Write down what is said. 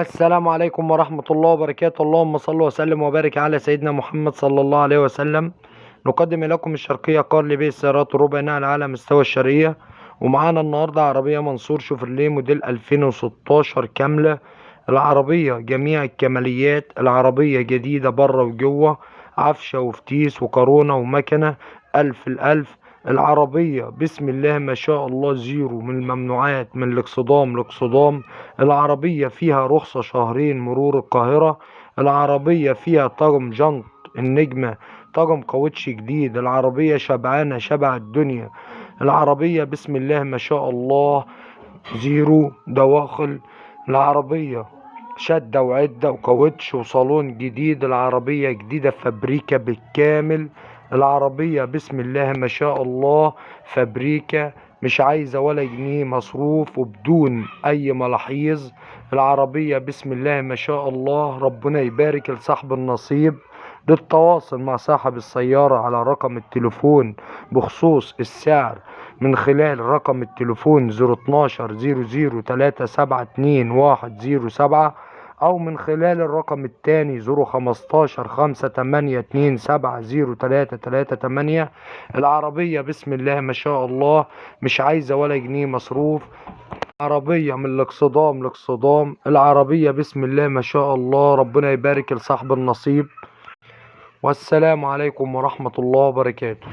السلام عليكم ورحمة الله وبركاته. اللهم صل وسلم وبارك على سيدنا محمد صلى الله عليه وسلم. نقدم لكم الشرقية كار لبيع السيارات ربع نقل على مستوى الشرقية. ومعانا النهاردة عربية منصور شوفرليه موديل 2016 كاملة. العربية جميع الكماليات، العربية جديدة بره وجوه، عفشة وفتيس وكورونا ومكنة ألف الألف. العربية بسم الله ما شاء الله زيرو من الممنوعات، من الاكسدام لاكسدام. العربية فيها رخصة شهرين مرور القاهرة. العربية فيها طقم جنط النجمة، طقم كاوتش جديد. العربية شبعانة شبع الدنيا. العربية بسم الله ما شاء الله زيرو دواخل. العربية شدة وعدة وكاوتش وصالون جديد. العربية جديدة فابريكا بالكامل. العربية بسم الله ما شاء الله فابريكا، مش عايزة ولا جنيه مصروف وبدون أي ملاحظ. العربية بسم الله ما شاء الله، ربنا يبارك لصاحب النصيب. للتواصل مع صاحب السيارة على رقم التليفون بخصوص السعر من خلال رقم التليفون 012 00 372 107، أو من خلال الرقم التاني 015 5 8 2 7 0 3 3 8. العربية بسم الله ما شاء الله مش عايزة ولا جنيه مصروف. عربية من الاكسدام لاكسدام. العربية بسم الله ما شاء الله، ربنا يبارك لصاحب النصيب. والسلام عليكم ورحمة الله وبركاته.